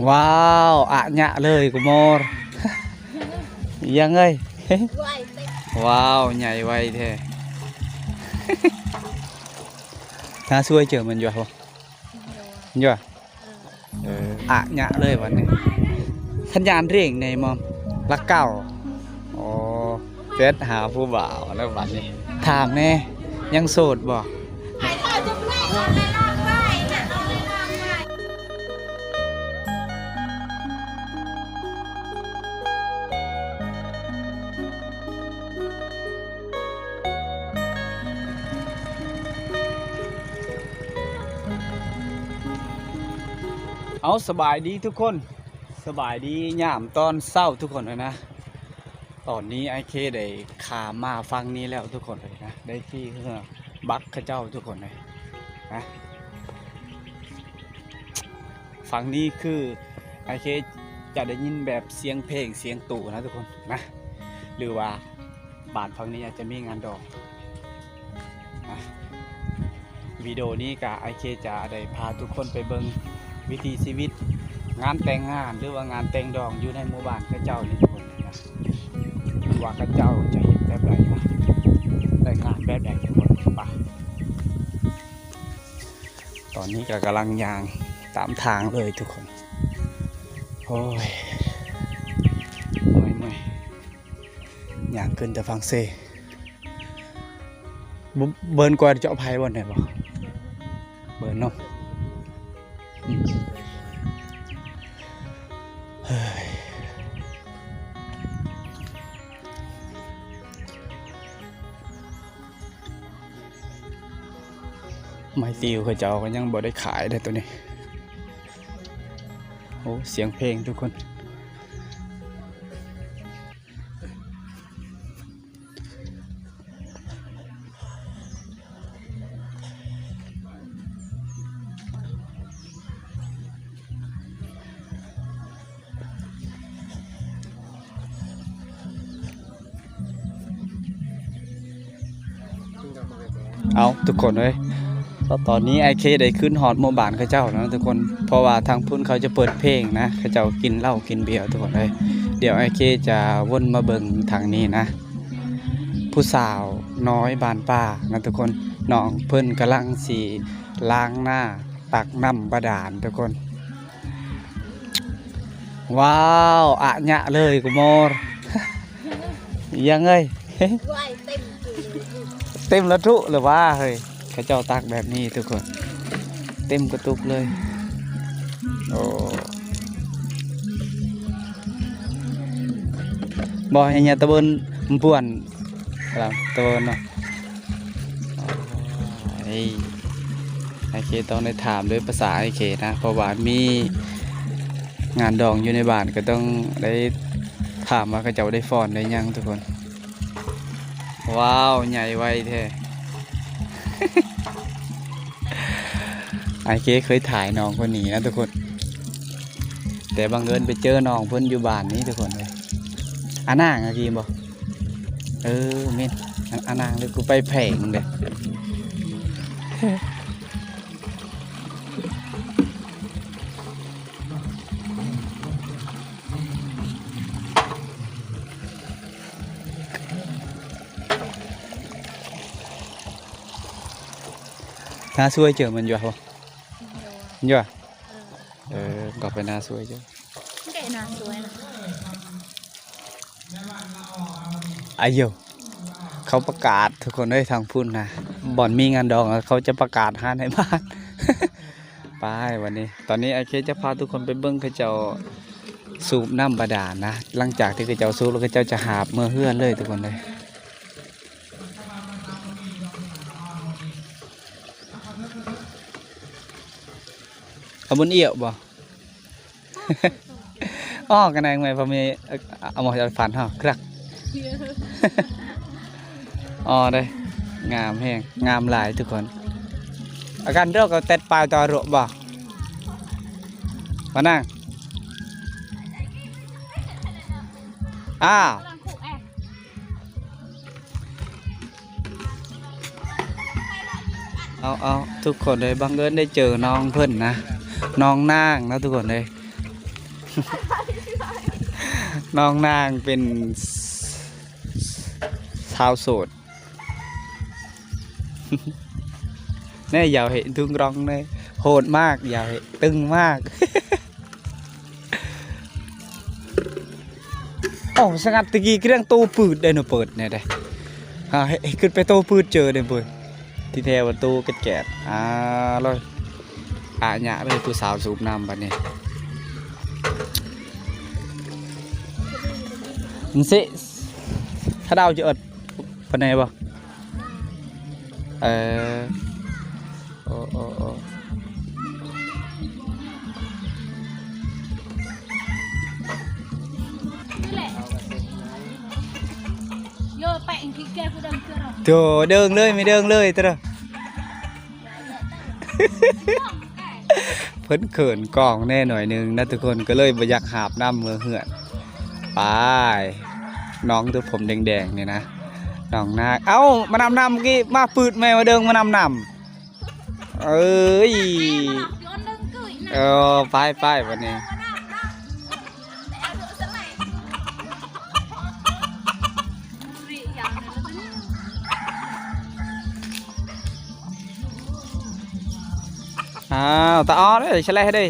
ວ້າວ ອະຍະເລີຍ ກູມອນ ຍັງເອີຍ ວ້າວ ໃຫຍ່ໄວແທ້ ໜ້າຊ່ວຍເຈີມັນຢູ່ບໍ່? ຢູ່ ເອີ ອະຍະເລີຍບັດນີ້ ສັນຍານເລັ່ງໃນມອມ ຫຼັກເກົ້າ ໂອ້ ເຈັດຫາຜູ້ບ່າວແລ້ວບັດນີ້ ຖາມແດ່ ຍັງໂສດບໍ່? ເອົາ ສະບາຍດີທຸກຄົນ ສະບາຍດີຍາມຕອນເຊົ້າທຸກຄົນເອີຍນະ. ຕອນນີ້ອ້າຍເຄໄດ້ຂ້າມມາຝັ່ງນີ້ແລ້ວທຸກຄົນເອີຍນະ ໄດ້ຂີ່ເຮືອບັກເຂົາເຈົ້າທຸກຄົນເອີຍນະ. ຝັ່ງນີ້ຄືອ້າຍເຄຈະໄດ້ຍິນແບບສຽງເພງສຽງຕູນະທຸກຄົນນະ ຫຼືວ່າ ບ້ານຝັ່ງນີ້ອາດຈະມີງານດອງນະ. ວິດີໂອນີ້ກະອ້າຍເຄຈະໄດ້ພາທຸກຄົນໄປເບິ່ງວິຖີຊີວິດງານແຕ່ງງານ ຫຼືວ່າງານແຕ່ງດອງຢູ່ໃນໝູ່ບ້ານເຂົາເຈົ້ານີ້ທຸກຄົນນະ ວ່າເຂົາເຈົ້າຈະເຮັດແບບໃດນະ ແຕ່ງງານແບບໃດທຸກຄົນ. ໄປ ຕອນນີ້ກະກຳລັງຍ່າງຕາມທາງເລີຍທຸກຄົນ. ໂອ້ຍ ເມື່ອຍໆ ຍ່າງຂຶ້ນແຕ່ຝັ່ງເຊ ບໍ່ ເບິ່ນກວ່າຈະໄປບ່ອນໃດບໍ່? ເບິ່ນເນາະ ອືມ ເຮີ້ຍ ໄມ້ຕິວເຂົາເຈົ້າກະຍັງບໍ່ໄດ້ຂາຍເດ້ໂຕນີ້. ໂອ້ ສຽງເພງທຸກຄົນ. ເອົາ ທຸກຄົນເອີຍ ຕອນນີ້ອ້າຍເຄໄດ້ຂຶ້ນຮອດໝູ່ບ້ານເຂົາເຈົ້າແລ້ວນະທຸກຄົນ ເພາະວ່າທາງພຸ້ນເຂົາຈະເປີດເພງນະ ເຂົາເຈົ້າກິນເຫຼົ້າກິນເບຍທຸກຄົນເອີຍ. ດຽວອ້າຍເຄຈະວົນມາເບິ່ງທາງນີ້ນະ ຜູ້ສາວນ້ອຍບ້ານປ່ານະທຸກຄົນ ນ້ອງເພິ່ນກຳລັງຊິລ້າງໜ້າ ຕັກນ້ຳບາດານທຸກຄົນ. ວ້າວ ອະຍະເລີຍ ກູມອນ ຍັງເອີຍ ເຕັມລະທຸລະວ່າເຮີ້ຍ ເຂົາເຈົ້າຕັກແບບນີ້ທຸກຄົນ ເຕັມກະຕຸກເລີຍ. ໂອ້ ບໍ່ໃຫ້ຍາຕະເບິ່ນ ມັນພວນ ຕະເບິ່ນເນາະ. ອ້າຍເຄຕ້ອງໄດ້ຖາມດ້ວຍພາສາອ້າຍເຄນະ ເພາະວ່າມີງານດອງຢູ່ໃນບ້ານ ກະຕ້ອງໄດ້ຖາມວ່າເຂົາເຈົ້າໄດ້ຟ້ອນໄດ້ຫຍັງທຸກຄົນ. ວ້າວ ໃຫຍ່ໄວແທ້ ອ້າຍເຄເຄີຍຖ່າຍນ້ອງຄົນນີ້ນະທຸກຄົນ ແຕ່ບັງເອີນໄປເຈີນ້ອງເພິ່ນຢູ່ບ້ານນີ້ທຸກຄົນເອີຍ. ອານາງອາກີບໍ່? ເອີ ແມ່ນ ອາ ອານາງເດີ ກູໄປແພງເດ້. ໜ້າຊ່ວຍເຈີມັນຢູ່ບໍ່? ຢູ່ ເອີ ກະໄປໜ້າຊ່ວຍເຈີ ແກະໜ້າຊ່ວຍນະ. ອາໂຢ ເຂົາປະກາດທຸກຄົນເອີຍ ທາງພຸ້ນນະ ບ່ອນມີງານດອງ ເຂົາຈະປະກາດຮ້ານໃຫ້ບ້ານ. ໄປບັດນີ້ ຕອນນີ້ອ້າຍເຄຈະພາທຸກຄົນໄປເບິ່ງເຂົາເຈົ້າສູບນ້ຳບາດານນະ ຫຼັງຈາກທີ່ເຂົາເຈົ້າສູບແລ້ວ ເຂົາເຈົ້າຈະຫາບເມືອເຮືອນເລີຍທຸກຄົນເອີຍ. ເອົາບຸນອຽວບໍ່? ອໍ ກະແນງແມ່ພໍ່ແມ່ ເອົາມາໃຫ້ຟັນເຮົາ ຄຣັກ ອໍ ເດ້ ງາມແຮງ ງາມຫຼາຍທຸກຄົນ. ອາການໂດກະແຕັດປາຍຕໍ່ໂຣະບໍ່? ມານັ່ງ ອ້າວ ເອົາ ເອົາ ທຸກຄົນເອີຍ ບັງເອີນໄດ້ເຈີນ້ອງເພິ່ນນະ ນ້ອງນາງເນາະທຸກຄົນເອີຍ. ນ້ອງນາງເປັນ ສາວໂສດ ແນ່ ຢ່າເຫະ ດຶງຣອງເລີຍ ໂຫດມາກ ຢ່າເຫະ ຕຶງມາກ. ໂອ້ ສະຫງັດ ຕະກີ້ກຽງໂຕປືດໄດ໋ ເປີດແນ່ໄດ໋ ຫາ ເຮັດ ຂຶ້ນໄປໂຕປືດເຈີໄດ໋ເປີດ ທີ່ແທ້ວ່າໂຕແກດໆ ອາ ລອຍ ອາຍະເລີຍ ຜູ້ສາວສູບນ້ຳບັດນີ້ ມັນຊິ ຖ້າດາວຈະເອິດ ປານໃດບໍ່? ເອີ ໂອ້ ໂອ້ ໂອ້ ໂຢ ໄປອັງກິດແກ ກູເດີງເກີນ ໂຖ ເດີງເລີຍ ມີເດີງເລີຍ ເຕີ ເພິ່ນເຂີນກ້ອງແນ່ໜ້ອຍໜຶ່ງນະທຸກຄົນ ກໍເລີຍບໍ່ຢາກຫາບນ້ຳເມືອເຮືອນ. ໄປ ນ້ອງຕົວຜົມແດງໆນີ້ນະ ນ້ອງນາກ ເອົ້າ ມານຳນ້ຳ ກີ້ມາປຶດແມ່ວ່າເດີງມານຳນ້ຳ ເອີຍ ເອີ ໄປໆ ບັດນີ້. ອ້າວ ຕາອໍເດີ ສະແລເດີ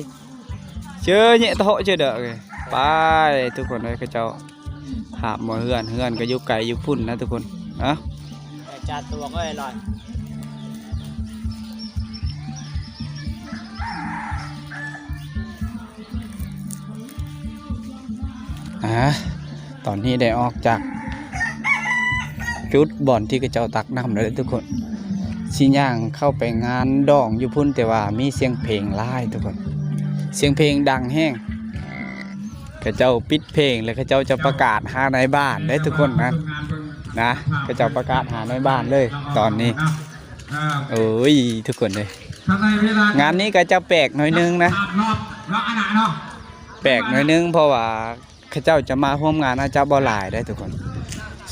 ເຈີເຍະຕະໂຫະເຈີເດີ. ໄປທຸກຄົນເອີຍ ເຂົາເຈົ້າຫາບມາເຮືອນ ເຮືອນກໍຢູ່ໄກຢູ່ພຸ້ນນະທຸກຄົນ. ເອົ້າ ຈານຕົວເອີຍ ລອຍ. ອາ ຕອນນີ້ໄດ້ອອກຈາກຈຸດບ່ອນທີ່ເຂົາເຈົ້າຕັກນ້ຳແລ້ວເດີທຸກຄົນ ຊິຍ່າງເຂົ້າໄປງານດອງຢູ່ພຸ້ນ ແຕ່ວ່າມີສຽງເພງຫຼາຍທຸກຄົນ ສຽງເພງດັງແຮງ ເຂົາເຈົ້າປິດເພງ ແລ້ວເຂົາເຈົ້າຈະປະກາດຫານາຍບ້ານເດ້ທຸກຄົນນະ ນະ ເຂົາເຈົ້າປະກາດຫານາຍບ້ານເລີຍຕອນນີ້. ໂອ້ຍ ທຸກຄົນເອີຍ ງານນີ້ກໍຈະແປກໜ້ອຍໜຶ່ງນະ ແປກໜ້ອຍໜຶ່ງ ເພາະວ່າເຂົາເຈົ້າຈະມາຮ່ວມງານອາດຈະບໍ່ຫຼາຍເດ້ທຸກຄົນ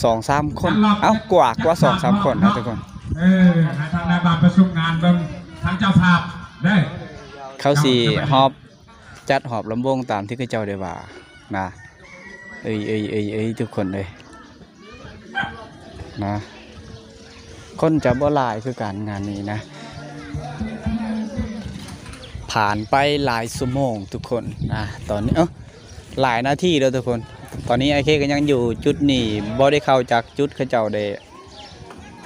ສອງສາມຄົນ ເອົ້າ ກວ່າ ກວ່າສອງສາມຄົນນະທຸກຄົນ. ເອີ ໃຫ້ທາງນາຍບ້ານປະຊຸມງານເບິ່ງທາງເຈົ້າພາບເດ້ ເຂົາຊິຮອບ ຈັດຮອບລຳວົງຕາມທີ່ເຂົາເຈົ້າໄດ້ວ່ານະ ເອີຍໆໆໆ ທຸກຄົນເອີຍ ນະ ຄົນຈະບໍ່ຫຼາຍຄືກັນງານນີ້ນະ. ຜ່ານໄປຫຼາຍຊົ່ວໂມງທຸກຄົນນະ ຕອນນີ້ ເອົ້າ ຫຼາຍນາທີແລ້ວທຸກຄົນ ຕອນນີ້ອ້າຍເຄກໍຍັງຢູ່ຈຸດນີ້ ບໍ່ໄດ້ເຂົ້າຈາກຈຸດເຂົາເຈົ້າໄດ້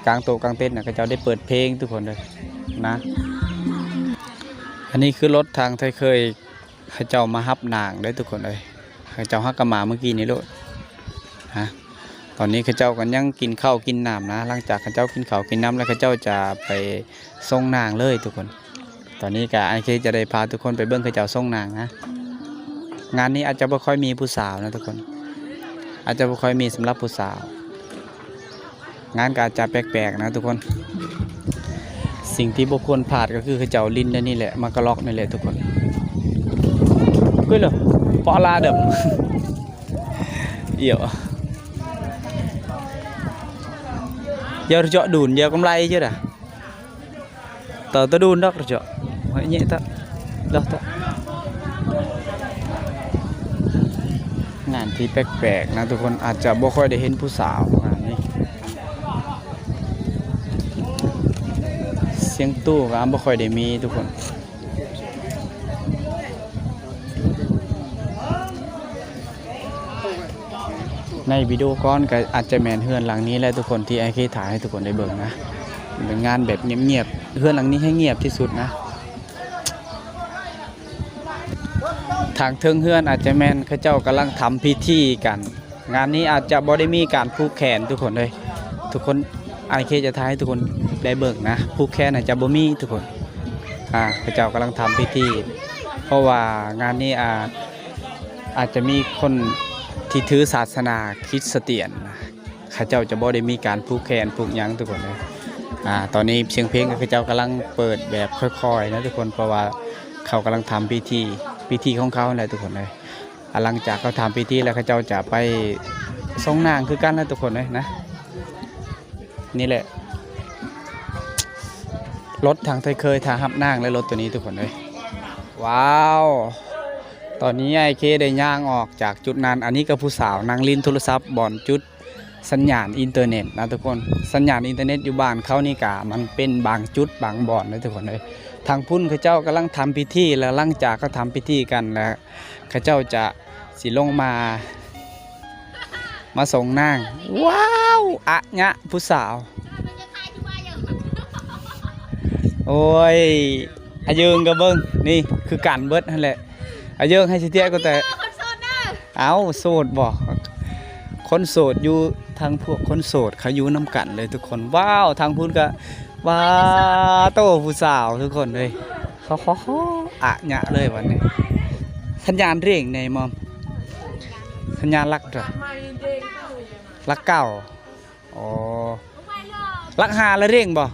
ກາງໂຕະກາງເຕັນນະ ເຂົາເຈົ້າໄດ້ເປີດເພງທຸກຄົນເດີນະ. ອັນນີ້ຄືລົດທາງໄທເຄີຍ ເຂົາເຈົ້າມາຮັບນາງເດີທຸກຄົນເອີຍ ເຂົາເຈົ້າຫາກະມາມື້ກີ້ນີ້ໂລດນະ. ຕອນນີ້ເຂົາເຈົ້າກໍຍັງກິນເຂົ້າກິນນ້ຳນະ ຫຼັງຈາກເຂົາເຈົ້າກິນເຂົ້າກິນນ້ຳແລ້ວ ເຂົາເຈົ້າຈະໄປສົ່ງນາງເລີຍທຸກຄົນ. ຕອນນີ້ກໍອ້າຍເຄຈະໄດ້ພາທຸກຄົນໄປເບິ່ງເຂົາເຈົ້າສົ່ງນາງນະ. ງານນີ້ອາດຈະບໍ່ຄ່ອຍມີຜູ້ສາວນະທຸກຄົນ ອາດຈະບໍ່ຄ່ອຍມີສຳລັບຜູ້ສາວ. ງານກໍອາດຈະແປກໆນະທຸກຄົນ ສິ່ງທີ່ບໍ່ຄວນພາດກໍຄືເຂົາເຈົ້າຫຼິ້ນໃນນີ້ແຫຼະ ໝາກກະລອກນີ້ແຫຼະທຸກຄົນ. ກຶ້ຍເລີ ເປາະລາເດີມ ເອີ ຢາວເຈາະດູນ ຢາວກຳໄລເຈົ້າດາ. ເຕົາຕະດູນດອກເຈາະ ເຫຍະຕະ ດອກຕະ. ງານທີ່ແປກໆນະທຸກຄົນ ອາດຈະບໍ່ຄ່ອຍໄດ້ເຫັນຜູ້ສາວງານນີ້ ສຽງຕູ້ກໍບໍ່ຄ່ອຍໄດ້ມີທຸກຄົນ. ໃນວິດີໂອກ່ອນກໍອາດຈະແມ່ນເຮືອນຫຼັງນີ້ແຫຼະທຸກຄົນ ທີ່ອ້າຍເຄຖ່າຍໃຫ້ທຸກຄົນໄດ້ເບິ່ງນະ ເປັນງານແບບງຽບໆ ເຮືອນຫຼັງນີ້ໃຫ້ງຽບທີ່ສຸດນະ. ທາງເທິງເຮືອນອາດຈະແມ່ນເຂົາເຈົ້າກຳລັງທຳພິທີກັນ ງານນີ້ອາດຈະບໍ່ໄດ້ມີການຜູກແຂນທຸກຄົນເອີຍ ທຸກຄົນ ອ້າຍເຄຈະຖ່າຍໃຫ້ທຸກຄົນໄດ້ເບິ່ງນະ ຜູກແຂນອາດຈະບໍ່ມີທຸກຄົນ. ອ່າ ເຂົາເຈົ້າກຳລັງທຳພິທີ ເພາະວ່າງານນີ້ ອ່າ ອາດຈະມີຄົນທີ່ຖືສາສະໜາຄຣິສຕຽນ ເຂົາເຈົ້າຈະບໍ່ໄດ້ມີການຜູກແຂນຜູກຫຍັງທຸກຄົນເອີຍ. ອ່າ ຕອນນີ້ສຽງເພງເຂົາເຈົ້າກຳລັງເປີດແບບຄ່ອຍໆນະທຸກຄົນ ເພາະວ່າເຂົາກຳລັງທຳພິທີ ພິທີຂອງເຂົາຫັ້ນແຫຼະທຸກຄົນເອີຍ. ອ່າ ຫຼັງຈາກເຂົາທຳພິທີແລ້ວ ເຂົາເຈົ້າຈະໄປສົ່ງນາງຄືກັນນະທຸກຄົນເອີຍນະ. ນີ້ແຫຼະ ລົດທາງໄທເຄີຍຖ້າຮັບນາງ ແລະ ລົດໂຕນີ້ທຸກຄົນເອີຍ. ວ້າວ ຕອນນີ້ອ້າຍເຄໄດ້ຍ່າງອອກຈາກຈຸດນັ້ນ. ອັນນີ້ກໍຜູ້ສາວນັ່ງຫຼິ້ນໂທລະສັບບ່ອນຈຸດສັນຍານອິນເຕີເນັດນະທຸກຄົນ. ສັນຍານອິນເຕີເນັດຢູ່ບ້ານເຂົານີ້ກະມັນເປັນບາງຈຸດບາງບ່ອນເດີທຸກຄົນເອີຍ. ທາງພຸ້ນເຂົາເຈົ້າກຳລັງທຳພິທີ ແລະ ຫຼັງຈາກເຂົາທຳພິທີກັນແລ້ວ ເຂົາເຈົ້າຈະຊິລົງມາ ມາສົ່ງນາງ. ວ້າວ ອະຍະ ຜູ້ສາວ. ໂອ້ຍ ອາເຢິງກໍເບິ່ງ ນີ້ຄືກັນເບິດຫັ້ນແຫຼະ. ອາເຢິງໃຫ້ຊິເຕຍກໍແຕ່ ເອີ ຄົນໂສດເດີ. ເອົ້າ ໂສດບໍ່? ຄົນໂສດຢູ່ ທາງພວກຄົນໂສດເຂົາຢູ່ນຳກັນເລີຍທຸກຄົນ. ວ້າວ ທາງພຸ້ນກໍ ວ້າໂຕ ຜູ້ສາວທຸກຄົນເອີຍ. ໂອ້ໂຫ ອະຍະເລີຍບັດນີ້. ສັນຍານເລັ່ງແດ່ມອມ ສັນຍານຫຼັກເທົ່າໃດ? ຫຼັກເກົ້າ. ອໍ ຫຼັກຫ້າລະເລັ່ງບໍ່?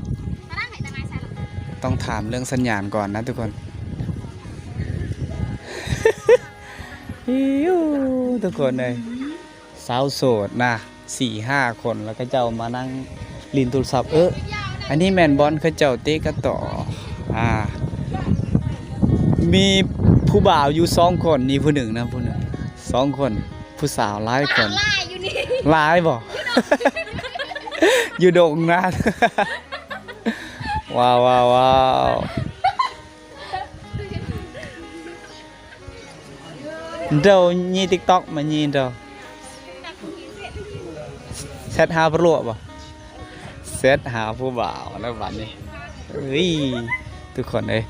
ຕ້ອງຖາມເລື່ອງສັນຍານກ່ອນນະທຸກຄົນ. ອິ້ວ ທຸກຄົນເອີຍ ສາວໂສດນະ ສີ່ຫ້າຄົນ ແລ້ວເຂົາເຈົ້າມານັ່ງຫຼິ້ນໂທລະສັບ. ເອີ ອັນນີ້ແມ່ນບ່ອນເຂົາເຈົ້າເຕະກະຕໍ້. ອ່າ ມີຜູ້ບ່າວຢູ່ສອງຄົນ ນີ້ຜູ້ໜຶ່ງນະ ຜູ້ໜຶ່ງ ສອງຄົນ. ຜູ້ສາວຫຼາຍຄົນ ຫຼາຍຢູ່ນີ້ ຫຼາຍບໍ່? ຢູ່ດົງນະ. ວ້າວ ວ້າວ ວ້າວ. ເຈົ້າຍິງຕິກຕັອກມາຍິງເຈົ້າ ແຊັດຫາປະຫຼວກບໍ່? ແຊັດຫາຜູ້ບ່າວແລ້ວບັດນີ້. ເອີຍ ທຸກຄົນເອີຍ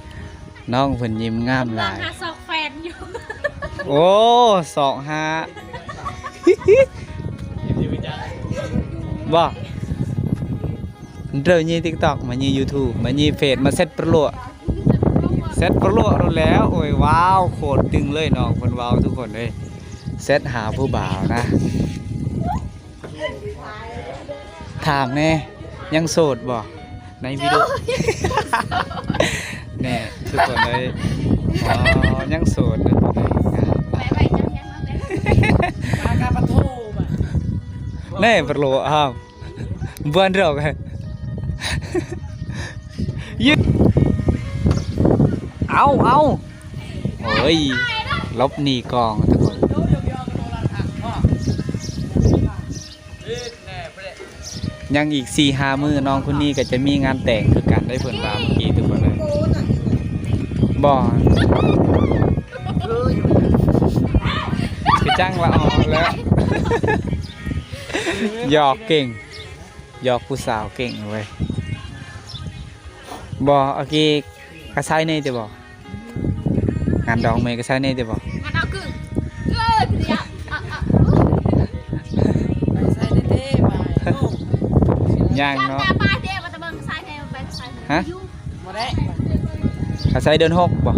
ນ້ອງເພິ່ນຍິ້ມງາມຫຼາຍ. ຫາຊອກແຟນຢູ່. ໂອ້ ຊອກຫາ ບໍ່? ເດີ ຍິງຕິກຕັອກ ມາຍິງຢູທູບ ມາຍິງເຟສ ມາແຊັດປະຫຼວກ ແຊັດປະຫຼວກໂລດແລ້ວ. ໂອ້ຍ ວ້າວ ໂຄດຕຶງເລີຍ ນ້ອງເພິ່ນເວົ້າທຸກຄົນເອີຍ. ແຊັດຫາຜູ້ບ່າວນະ. ຖາມແດ່ ຍັງໂສດບໍ່? ໃນວິດີໂອ ແນ່ ທຸກຄົນເອີຍ. ອໍ ຍັງໂສດເດີ ແນ່ ປະໂລ ອ້າວ ບໍ່ດອກ ເອົາ ເອົາ ໂອ້ຍ ຫຼົບໜີກ້ອງ ທຸກຄົນ. ຍັງອີກສີ່ຫ້າມື້ ນ້ອງຄົນນີ້ກໍຈະມີງານແຕ່ງຄືກັນໄດ໋ ເພິ່ນວ່າເມື່ອກີ້ ທຸກຄົນເອີຍ. ບໍ່ ຄືຈັ່ງລະອອກແລ້ວ ຫຍອກເກັ່ງ ຫຍອກຜູ້ສາວເກັ່ງເວີຍ. ບໍ່ ອາກີກະໄຊນີ້ຕິບໍ່? ງານດອງເມກະໄຊນີ້ຕິບໍ່? ງານດອງຄື ເອີ ເອີ ເອີ ເອີ ເອີ ໃສ່ເດ້ ໄປ ຍ່າງເນາະ ຕາປາເດ້ ວ່າແຕ່ເບິ່ງໃສ່ແທ້ ໄປໃສ່ ຮະ? ບໍ່ໄດ້ ອາໄສເດືອນຫົກບໍ່? ຕ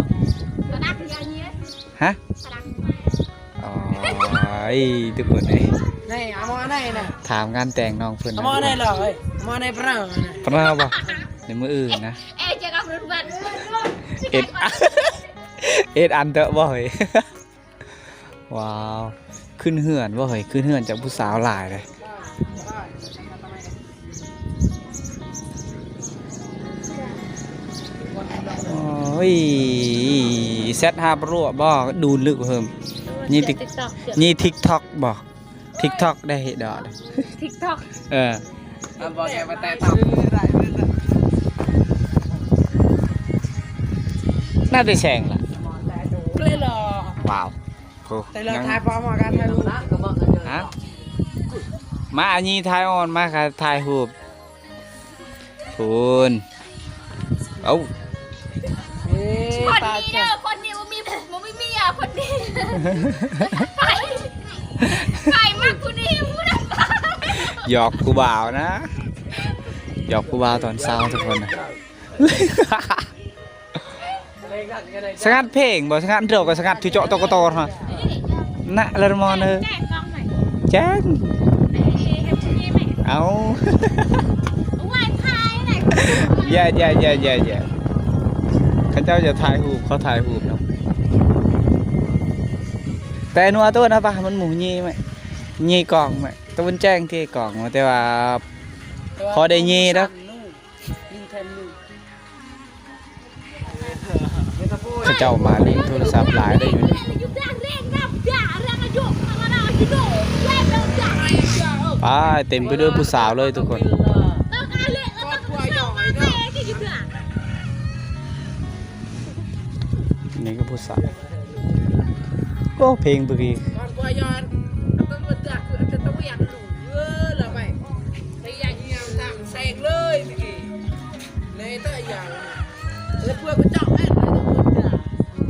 ະໜັກຢ່າງນີ້ ຮະ? ຕະໜັກ ໂອ້ຍ ທຸກຄົນເອີຍ ນີ້ ເອົາມາໄດ້ນະ ຖາມງານແຕ່ງນ້ອງເພິ່ນ ເອົາມາໄດ້ເລີຍ ເອົາມາໄດ້ປະເນາະ ປະເນາະບໍ່? ໃນມື້ອື່ນນະ ເອ ເຈກັບເພື່ອນ ເອັດ ເອັດອັນເຕີບໍ່ເຮີ້ຍ? ວ້າວ ຂຶ້ນເຮືອນບໍ່ເຮີ້ຍ? ຂຶ້ນເຮືອນຈາກຜູ້ສາວຫຼາຍເດ້. ໂອ້ຍ ແຊັດຫາປະຫຼວກບໍ່? ດູນລຶກເຮີ້ຍ ນີ້ຕິກ ນີ້ຕິກຕັອກບໍ່? ຕິກຕັອກໄດ້ເຮັດດອກ ຕິກຕັອກ ເອີ ບໍ່ແຕ່ວ່າແຕ່ຕັອກ ໜ້າໄດ້ແຊງລະ ວ້າວ ໂອ້ ແຕ່ລາວ ຍັງ ຖ່າຍປ້ອມມາການຖ່າຍຮູບ ຮະ? ມາອັນນີ້ຖ່າຍອ່ອນ ມາການຖ່າຍຮູບ ພຸ້ນ ເອົ້າ ເອີ ຄົນດີເດີ ຄົນດີ ບໍ່ມີ ບໍ່ມີເມຍ ຄົນດີ ໃຜ ໃຜມັກຜູ້ດີ ຜູ້ນັ້ນ ຫຍອກຜູ້ບ່າວນະ ຫຍອກຜູ້ບ່າວຕອນເຊົ້າ ທຸກຄົນນະ. ສະຫງັດເພງບໍ່? ສະຫງັດເດີ ກໍສະຫງັດທຸເຈາະໂຕກະໂຕຮະ ນະລະມອນເອີຍ ແຈ້ງ ເອົ້າ ຢ່າ ຢ່າ ຢ່າ ຢ່າ ເຂົາເຈົ້າຈະຖ່າຍຮູບ ເຂົາຖ່າຍຮູບນຳ ແຕ່ໜັວໂຕນະປະ ມັນໝູເຍແມະ ເຍກ້ອງແມະ ຕາເວັນແຈ້ງເທກ້ອງ ແຕ່ວ່າພໍໄດ້ເຍດອກ. ເຂົາເຈົ້າມາຫຼິ້ນໂທລະສັບຫຼາຍໄດ໋ຢູ່ນີ້ ປາຍ ເຕັມໄປດ້ວຍຜູ້ສາວເລີຍທຸກຄົນ. ນີ້ກໍຜູ້ສາວ. ໂອ້ ເພງປຶກອີກ.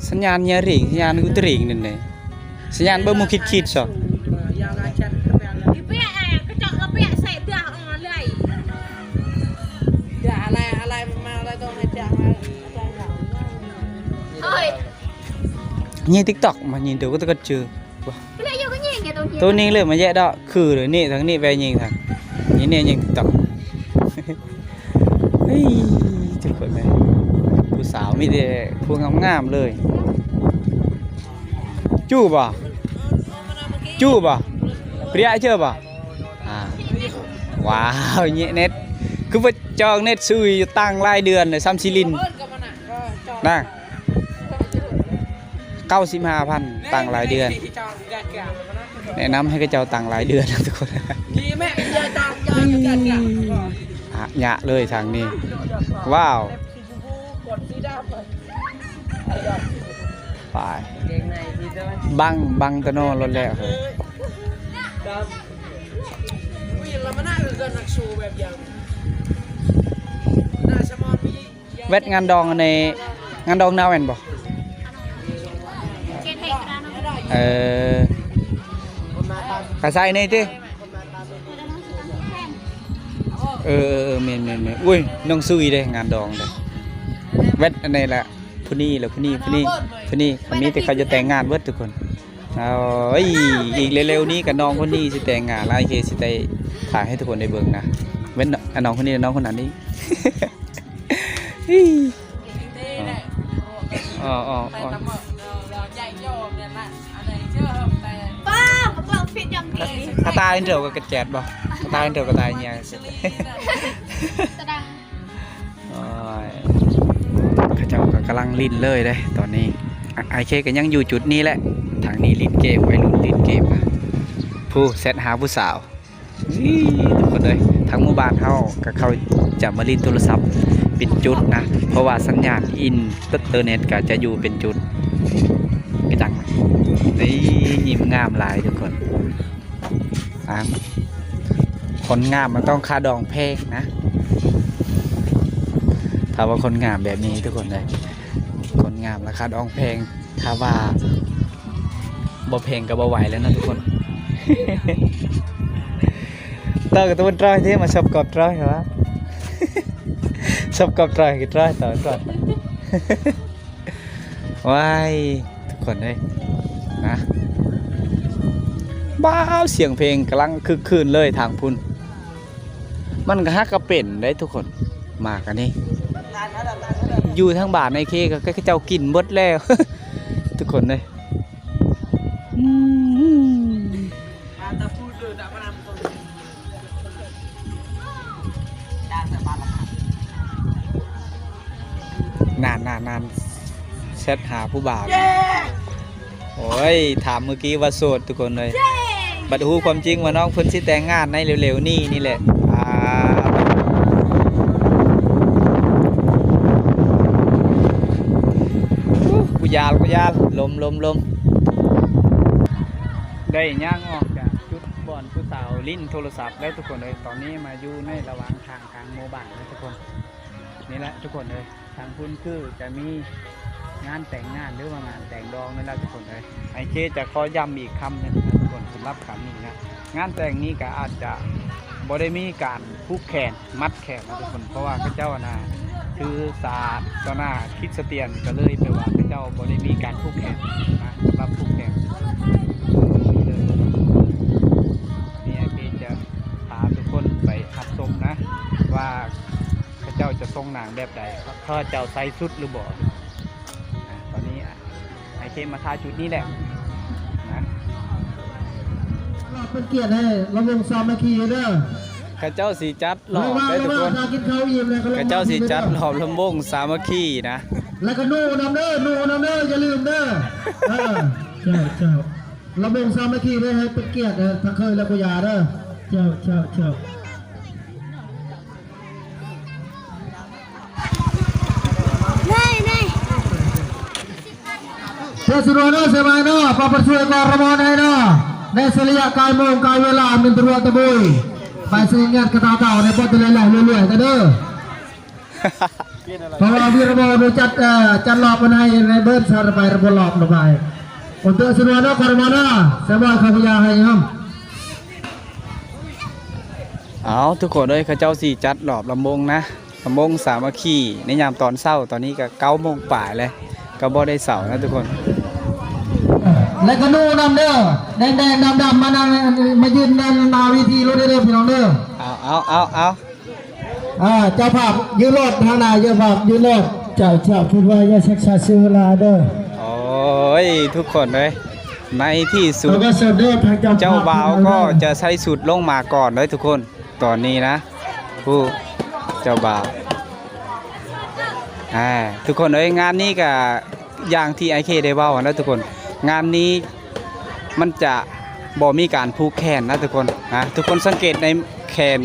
ສັນຍານເຮຍເຣງ ສັນຍານອຸດຕະເຣງນັ້ນແຫຼະ. ສັນຍານເບິ່ງໝູ່ຄິດໆຊະ. ຍິງຕິກຕັອກ ມາຍິງໂຕກໍຕະກັດຈື່. ໂຕນີ້ເລີຍມາແຍະດອກ ຄືເລີຍນີ້ ທາງນີ້ແວ່ຍິງທາງນີ້ ຍິງຕິກຕັອກ. ເຮີ້ຍ ທຸກຄົນເອີຍ ຜູ້ສາວມີແຕ່ຜູ້ງາມໆເລີຍ. ຈູ້ບໍ່? ຈູ້ບໍ່? ປຽເຈີບໍ່? ອ່າ ວ້າວ ແຍະເນັດ ຄືບໍ່ຈອງເນັດຊື້ຢູ່ຕັ້ງຫຼາຍເດືອນເລີຍ ຊ້ຳຊິຫຼິ້ນນະ. ເກົ້າສິບຫ້າພັນ ຕັ້ງຫຼາຍເດືອນ. ແນະນຳໃຫ້ເຂົາເຈົ້າຕັ້ງຫຼາຍເດືອນທຸກຄົນ. ອະຍະເລີຍທາງນີ້. ວ້າວ ໄປ ບັງ ບັງຕະໂນລົດແລ້ວເຮີ້ຍ. ແວັດງານດອງໃນ ງານດອງນາວແມ່ນບໍ່? ເອີ ກະໃສ່ນີ້ຕິ. ເອີ ເອີ ເອີ ແມ່ນໆໆ. ໂອ້ຍ ນ້ອງຊຸຍເດ້ ງານດອງເດ້. ແວັດອັນນີ້ລະ ຜູ້ນີ້ລະ ຜູ້ນີ້ ຜູ້ນີ້ ຜູ້ນີ້ ມີແຕ່ເຂົາຈະແຕ່ງງານເບິດທຸກຄົນ. ໂອ້ຍ ອີກເລັວໆນີ້ກະນ້ອງຄົນນີ້ຊິແຕ່ງງານ ອ້າຍເຄຊິໄດ້ຖ່າຍໃຫ້ທຸກຄົນໄດ້ເບິ່ງນະ. ເວັ້ນ ນ້ອງຄົນນີ້ ນ້ອງຄົນນັ້ນນີ້. ອໍ ອໍ ອໍ ປ້າ ບັກເຫຼົ່າຟິດຢ່າງດີ. ກະຕ່າຍເດີ ກະແຈດບໍ່? ກະຕ່າຍເດີ ກະຕ່າຍເຫຍ. ໂອ້ຍ ເຂົາເຈົ້າກໍກຳລັງຫຼິ້ນເລີຍເດ້ຕອນນີ້. ອາ ອ້າຍເຄກໍຍັງຢູ່ຈຸດນີ້ແຫຼະ ທາງນີ້ຫຼິ້ນເກມ ໄວລຸ້ນຫຼິ້ນເກມນະ. ຜູ້ແຊັດຫາຜູ້ສາວ. ນີ້ ທຸກຄົນເອີຍ ທາງໝູ່ບ້ານເຮົາກໍເຂົາຈະມາຫຼິ້ນໂທລະສັບເປັນຈຸດນະ ເພາະວ່າສັນຍານອິນເຕີເນັດກໍຈະຢູ່ເປັນຈຸດ ກະຈັງ. ນີ້ ຍິ້ມງາມຫຼາຍທຸກຄົນ. ອ່າ ຄົນງາມມັນຕ້ອງຄ່າດອງແພງນະ ຖ້າວ່າຄົນງາມແບບນີ້ທຸກຄົນເອີຍ. ຄົນງາມລະຄ່າດອງແພງ ຖ້າວ່າບໍ່ແພງກໍບໍ່ໄຫວແລ້ວເນາະທຸກຄົນ. ຕາກະຕາມັນຕາຍເດ້ ມາຊອບກອບຕາຍຫວາ ຊອບກອບຕາຍກະຕາຍ ຕາຍຕາຍ. ວ້າຍ ທຸກຄົນເອີຍ ນະ ວ້າວ ສຽງເພງກຳລັງຄຶກຄື້ນເລີຍທາງພຸ້ນ. ມັນກະຫາກກະເປັນໄດ໋ທຸກຄົນ ໝາກອັນນີ້ ຢູ່ທາງບ້ານໄອ້ເຄກໍເຂົາເຈົ້າກິນເບິດແລ້ວ ທຸກຄົນເອີຍ. ອືມ ນານໆໆ ແຊັດຫາຜູ້ບ່າວ. ໂອ້ຍ ຖາມມື້ກີ້ວ່າໂສດທຸກຄົນເອີຍ ບັດຮູ້ຄວາມຈິງວ່ານ້ອງເພິ່ນຊິແຕ່ງງານໃນເລັວໆນີ້ນີ້ແຫຼະ. ອ່າ ກູຢານ ກູຢານ ລົມ ລົມ ລົມ. ໄດ້ຍ່າງອອກຈາກຈຸດບ່ອນຜູ້ສາວຫຼິ້ນໂທລະສັບແລ້ວທຸກຄົນເອີຍ. ຕອນນີ້ມາຢູ່ໃນລະຫວ່າງທາງກາງໝູ່ບ້ານແລ້ວທຸກຄົນ. ນີ້ແຫຼະທຸກຄົນເອີຍ ທາງພຸ້ນຄືຈະມີງານແຕ່ງງານ ຫຼືວ່າງານແຕ່ງດອງນັ້ນແຫຼະທຸກຄົນເອີຍ. ໄອ້ເຄຈະຂໍຢ້ຳອີກຄຳໜຶ່ງນະທຸກຄົນ ສຳລັບຄຳນີ້ນະ ງານແຕ່ງນີ້ກະອາດຈະບໍ່ໄດ້ມີການຜູກແຂນ ມັດແຂນນະທຸກຄົນ ເພາະວ່າເຂົາເຈົ້າຫັ້ນນະ ຖືສາສະໜາຄຣິດສະຕຽນ ກະເລີຍແປວ່າເຂົາເຈົ້າບໍ່ໄດ້ມີການຜູກແຂນນະ ສຳລັບຜູກແຂນ. ນີ້ເລີຍ ນີ້ໄອ້ເຄຈະພາທຸກຄົນໄປຮັບຊົມນະ ວ່າ ເຂົາເຈົ້າຈະສົ່ງໜັງແບບໃດ ເຂົາເຈົ້າໃສ່ຊຸດຫຼືບໍ່. ອ່າ ຕອນນີ້ ອ່າ ໄອ້ເຄມາຖ່າຍຈຸດນີ້ແຫຼະນະ. ເປັນກຽດໃຫ້ລຳວົງສາມັກຄີເດີ ເຂົາເຈົ້າຊິຈັດຫຼອມເດີທຸກຄົນ ເຂົາເຈົ້າຊິຈັດຫຼອມລຳວົງສາມັກຄີນະ. ແລ້ວກໍໜູນຳເດີ ໜູນຳເດີ ຢ່າລືມເດີ. ເອີ ເຈົ້າ ເຈົ້າ ລຳວົງສາມັກຄີເດີ ໃຫ້ເປັນກຽດທາງເຄີຍແລະຄູຢາເດີ. ເຈົ້າ ເຈົ້າ ເຈົ້າ ໄດ້ ໄດ້ ເທສະດວນເນາະ ສະບາຍເນາະ ປະປະຊ່ວຍກອນລະມອນໃຫ້ເນາະ ໃນສະໄລຍະກາຍໂມງກາຍເວລາ ມິນຕະຫຼວດຕະບຸຍ ໄປສະຫຍັດກະຕາເຕົາໃນບ່ອນແຕ່ລະແລກເລື້ອຍໆ ເດີ. ເພາະວ່າວີລະວອນຈັດ ເອີ ຈັດລອບມັນໃຫ້ໃນເບີດຊາລະບາຍລະບົບລອບລະບາຍ ໂອເຕີສະນວນເນາະ ຄອນມານາ ສະບາຍເຂົາພະຍາໃຫ້ງາມ. ເອົາ ທຸກຄົນເອີຍ ເຂົາເຈົ້າຊິຈັດລອບລຳວົງນະ ລຳວົງສາມັກຄີໃນຍາມຕອນເຊົ້າ. ຕອນນີ້ກໍເກົ້າໂມງປາຍແລ້ວ ກໍບໍ່ໄດ້ເຊົ້ານະທຸກຄົນ. ແລະກໍໜູນຳເດີ ແດງໆ ດຳໆ ມານັ່ງ ມາຢືນນຳໜ້າເວທີໂລດເດີ ພີ່ນ້ອງເດີ. ເອົາ ເອົາ ເອົາ ເອົາ. ອ່າ ເຈົ້າພາບຢືນໂລດ ທາງໜ້າເຈົ້າພາບຢືນໂລດ. ເຈົ້າ ເຈົ້າ ເພິ່ນວ່າຢ່າຊັກຊ້າເສຍເວລາເດີ. ໂອ້ຍ ທຸກຄົນເອີຍ ໃນທີ່ສຸດ ເຈົ້າບ່າວກໍຈະໃສ່ຊຸດລົງມາກ່ອນເດີທຸກຄົນ. ຕອນນີ້ນະ ຜູ້ເຈົ້າບ່າວ ອ່າ ທຸກຄົນເອີຍ ງານນີ້ກະ ຢ່າງທີ່ອ້າຍເຄໄດ້ເວົ້າຫັ້ນແຫຼະທຸກຄົນ ງານນີ້ມັນຈະບໍ່ມີການຜູກແຂນນະທຸກຄົນນະ. ທຸກຄົນສັງເກດໃນແຂນ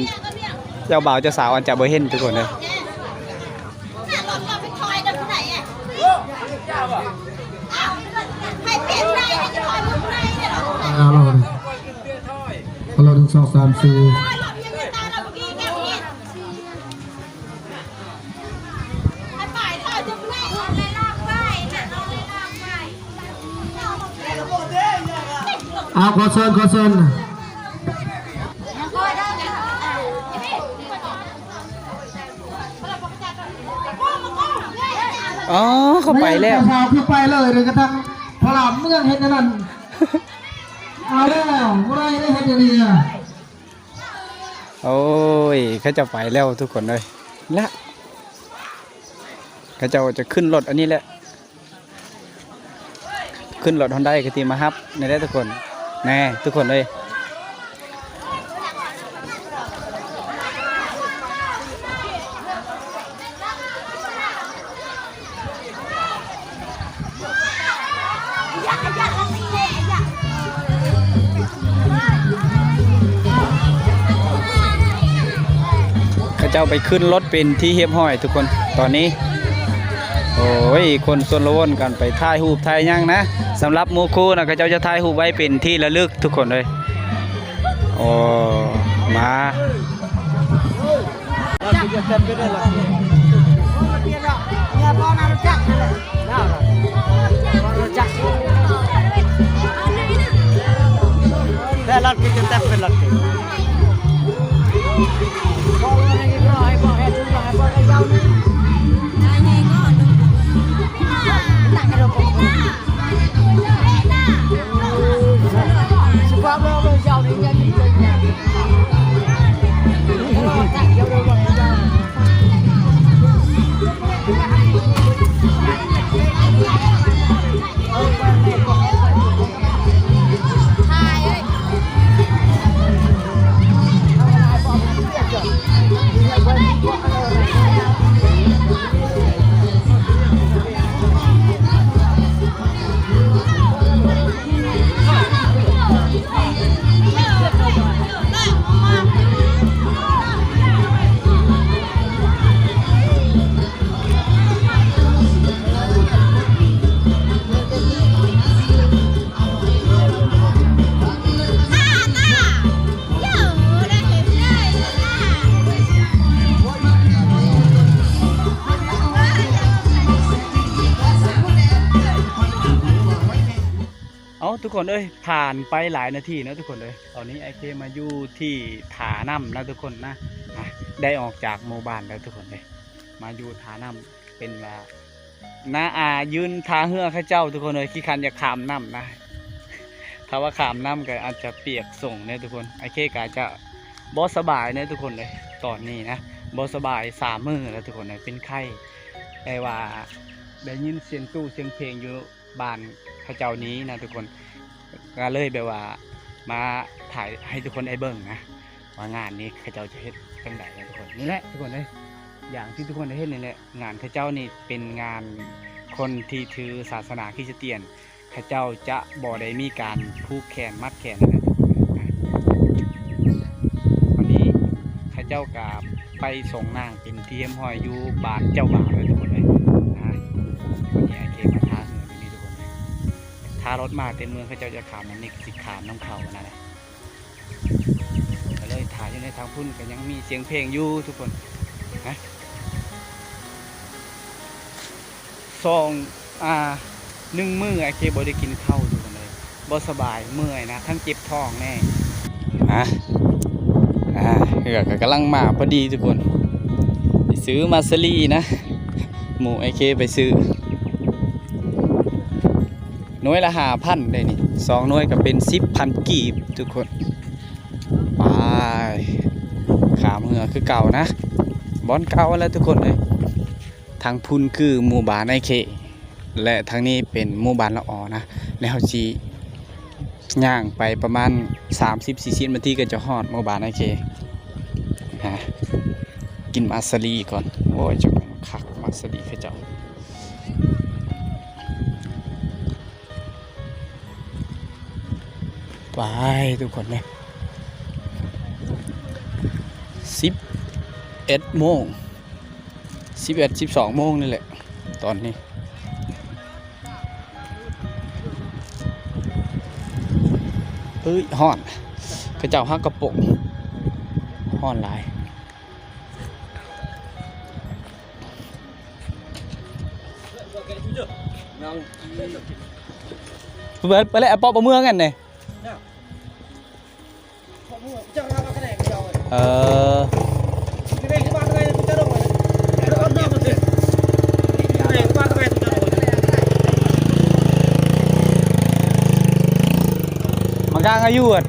ເຈົ້າບ່າວເຈົ້າສາວ ອາດຈະບໍ່ເຫັນທຸກຄົນເດີ. ເອົາ ເອົາ ເອົາ ໜຶ່ງ ສອງ ສາມ ສີ່. ເອົາ ຂໍເຊີນ ຂໍເຊີນ. ອໍ ເຂົາໄປແລ້ວ ສາວຄືໄປເລີຍ ເດີກະທັງພະລາມເມືອງເຮັດອັນນັ້ນ. ເອົາແລ້ວ ບໍ່ໄດ້ເຮັດອັນນີ້. ໂອ້ຍ ເຂົາເຈົ້າໄປແລ້ວທຸກຄົນເອີຍ ລະ ເຂົາເຈົ້າຈະຂຶ້ນລົດອັນນີ້ແຫຼະ ຂຶ້ນລົດຮອນໄດກະຕິມາຮັບນີ້ແຫຼະທຸກຄົນ. ແນ່ ທຸກຄົນເອີຍ. ເຂົາເຈົ້າໄປຂຶ້ນລົດເປັນທີ່ຮຽບຮ້ອຍທຸກຄົນ ຕອນນີ້. ໂອ້ຍ ຄົນຊົນລະວົນກັນໄປຖ່າຍຮູບຖ່າຍຫຍັງນະ. ສຳລັບໝູ່ຄູ່ນະ ເຂົາເຈົ້າຈະຖ່າຍຮູບໄວ້ເປັນທີ່ລະລຶກທຸກຄົນເອີຍ. ໂອ້ ມາ. ເອົາ ທຸກຄົນເອີຍ ຜ່ານໄປຫຼາຍນາທີເນາະທຸກຄົນເອີຍ. ຕອນນີ້ອ້າຍເຄມາຢູ່ທີ່ທ່ານ້ຳນະທຸກຄົນນະ ອ່ະ ໄດ້ອອກຈາກໝູ່ບ້ານແລ້ວທຸກຄົນເອີຍ ມາຢູ່ທ່ານ້ຳ ເປັນວ່າ ນ້າອາຢືນທ່າເຮືອເຂົາເຈົ້າທຸກຄົນເອີຍ ຂີ້ຄັນຢາກຂ້າມນ້ຳນະ. ຖ້າວ່າຂ້າມນ້ຳກໍອາດຈະປຽກສົງເນາະທຸກຄົນ. ອ້າຍເຄກໍອາດຈະບໍ່ສະບາຍເນາະທຸກຄົນເອີຍ ຕອນນີ້ນະ ບໍ່ສະບາຍສາມມື້ແລ້ວທຸກຄົນເອີຍ ເປັນໄຂ້. ແຕ່ວ່າໄດ້ຍິນສຽງຕູ້ສຽງເພງຢູ່ ບ້ານເຂົາເຈົ້ານີ້ນະທຸກຄົນ ກໍເລີຍແບບວ່າມາຖ່າຍໃຫ້ທຸກຄົນໄດ້ເບິ່ງນະ ວ່າງານນີ້ເຂົາເຈົ້າຈະເຮັດຈັ່ງໃດນະທຸກຄົນ. ນີ້ແຫຼະທຸກຄົນເອີຍ ຢ່າງທີ່ທຸກຄົນໄດ້ເຫັນນີ້ແຫຼະ ງານເຂົາເຈົ້ານີ້ເປັນງານຄົນທີ່ຖືສາສະໜາຄຣິສຕຽນ ເຂົາເຈົ້າຈະບໍ່ໄດ້ມີການຜູກແຂນມັດແຂນນະທຸກຄົນ. ເຈົ້າກະໄປສົ່ງນາງເປັນທີ່ຮຽບຮ້ອຍຢູ່ບ້ານເຈົ້າບ່າວແລ້ວທຸກຄົນເອີຍ. ນະ ຕອນນີ້ອ້າຍເຄມາຖ້າເຮືອຢູ່ນີ້ທຸກຄົນເອີຍ. ຖ້າລົດມາແຕ່ເມືອງເຂົາເຈົ້າຈະຂ້າມ ອັນນີ້ກະຊິຂ້າມນຳເຂົາຫັ້ນນະ. ກະເລີຍຖ້າຢູ່ໃນທາງພຸ້ນກະຍັງມີສຽງເພງຢູ່ທຸກຄົນນະ. ສອງ ອ່າ ໜຶ່ງມື້ອ້າຍເຄບໍ່ໄດ້ກິນເຂົ້າທຸກຄົນເອີຍ. ບໍ່ສະບາຍ ເມື່ອຍນະ ທັງເຈັບທ້ອງແດ່. ອາ ອາ ເຮືອກະກຳລັງມາພໍດີທຸກຄົນ. ໄປຊື້ມາສະລີນະ ໝູ່ອ້າຍເຄໄປຊື້. ໜ່ວຍລະຫ້າພັນເດ້ນີ້ ສອງໜ່ວຍກະເປັນສິບພັນກີບທຸກຄົນ. ໄປ ຂ້າມເຮືອຄືເກົ່ານະ ບ່ອນເກົ່າຫັ້ນແຫຼະທຸກຄົນເອີຍ. ທາງພຸ້ນຄືໝູ່ບ້ານອ້າຍເຄ ແລະ ທາງນີ້ເປັນໝູ່ບ້ານລະອໍນະ. ແລ້ວເຮົາຊິຍ່າງໄປປະມານສາມສິບສີ່ສິບນາທີກະຈະຮອດໝູ່ບ້ານອ້າຍເຄ. ຫາ ກິນມາສະລີກ່ອນ. ໂອ້ຍ ຈັກແມ່ນຄັກມາສະລີເຂົາເຈົ້າ. ໄປທຸກຄົນເອີຍ ສິບເອັດໂມງ ສິບເອັດ ສິບສອງໂມງນີ້ແຫຼະຕອນນີ້. ເອີຍ ຮ້ອນ ເຂົາເຈົ້າຮັກກະໂປງ ຮ້ອນຫຼາຍ. ເປີດ ເປີດແລ້ວ ເອົາເປາະບໍ່ເມືອງຫັ້ນເດ້. ເອີ ມາກາງອາຍຸດ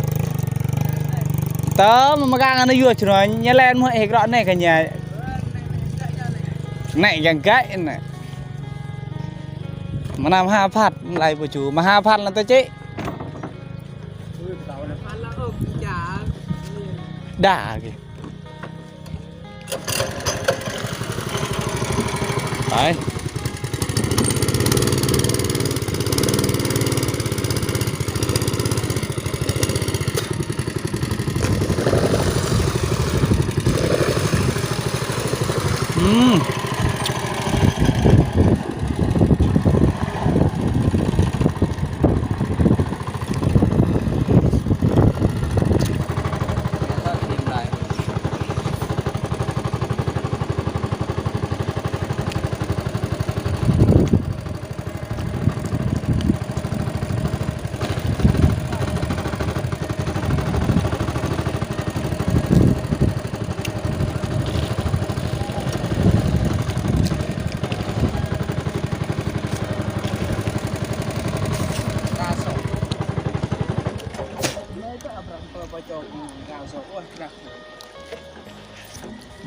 ຕາມາກາງອາຍຸດ ຊະໜ່ອຍ ຍາແລ່ນເມືອເອກເລາະແນ່ກະຍາ ແນ່ຍັງໄກນະ. ມານຳຫ້າພັນ ໄລ່ບໍ່ຈູ ມາຫ້າພັນລະຕະເຈ. ດ່າ ໄປ ອືມ.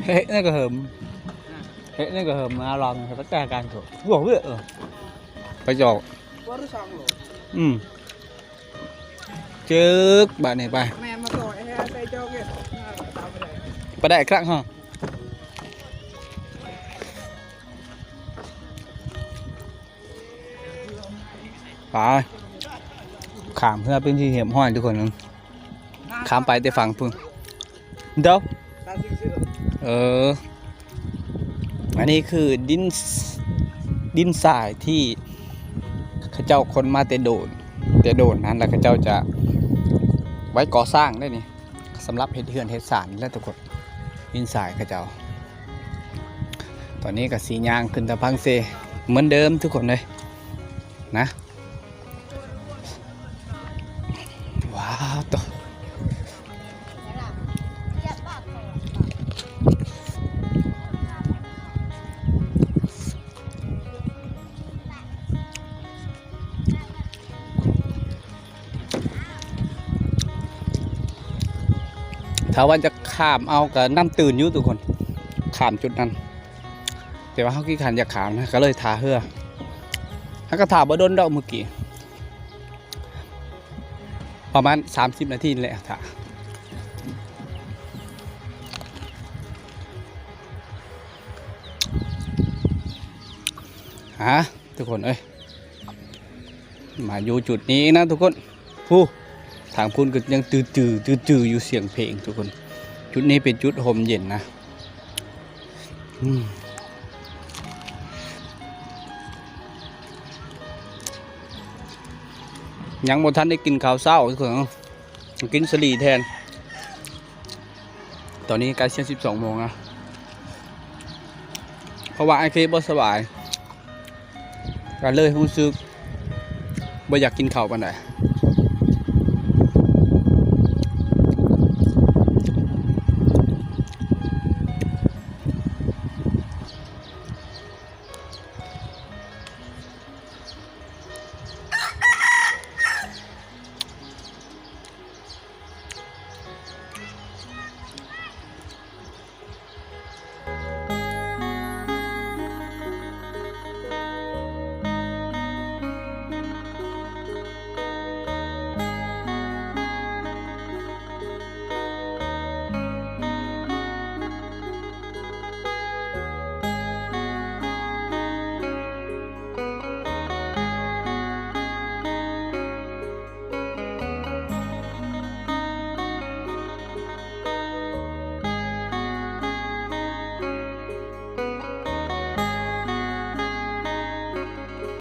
ເຮັດນີ້ກະເຫິມ ເຮັດນີ້ກະເຫິມ ມາລອງໃຫ້ປະແຈກັນໂຖ ບວກເວີ ເອີ ປະຈອກ ອືມ ຈຶກ ບາດນີ້ໄປ ປະໄດ້ຄັກເຮົາ. ໄປ ຂ້າມເຮືອເປັນທີ່ຮຽບຮ້ອຍທຸກຄົນ ຂ້າມໄປແຕ່ຝັ່ງພຸ້ນ ເດີ ເອີ ອັນນີ້ຄືດິນ ດິນຊາຍທີ່ເຂົາເຈົ້າຂົນມາແຕ່ໂດນ ແຕ່ໂດນນັ້ນ ແລ້ວເຂົາເຈົ້າຈະໄວ້ກໍ່ສ້າງໄດ້ນີ້. ສຳລັບເຮັດເຮືອນເຮັດຊານນີ້ແຫຼະທຸກຄົນ ດິນຊາຍເຂົາເຈົ້າ. ຕອນນີ້ກະຊິຍ່າງຂຶ້ນຕາພັງເຊເໝືອນເດີມທຸກຄົນເອີຍ ນະ. ວ້າວ ໂຕ ຖ້າວ່າຈະຂ້າມເອົາກະນ້ຳຕື້ນຢູ່ທຸກຄົນ ຂ້າມຈຸດນັ້ນ ແຕ່ວ່າເຮົາຂີ້ຄ້ານຢາກຂ້າມນະ ກະເລີຍຖ້າເຮືອ ເຮົາກະຖ້າບໍ່ດົນດອກມື້ກີ້ ປະມານສາມສິບນາທີນີ້ແຫຼະຖ້າ ຫາ ທຸກຄົນເອີຍ ມາຢູ່ຈຸດນີ້ນະທຸກຄົນ ພູ້ ທາງພຸ້ນກະຍັງຕື້ໆ ຕື້ໆ ຢູ່ ສຽງເພງທຸກຄົນ ຈຸດນີ້ເປັນຈຸດຮົ່ມເຢັນນະ ອືມ ຍັງບໍ່ທັນໄດ້ກິນເຂົ້າເຊົ້າ ທຸກຄົນ ກິນສາລີແທນ. ຕອນນີ້ໃກ້ຈະສິບສອງໂມງແລ້ວ ເພາະວ່າອ້າຍເຄບໍ່ສະບາຍ ກໍເລີຍຮູ້ສຶກບໍ່ຢາກກິນເຂົ້າປານໃດ.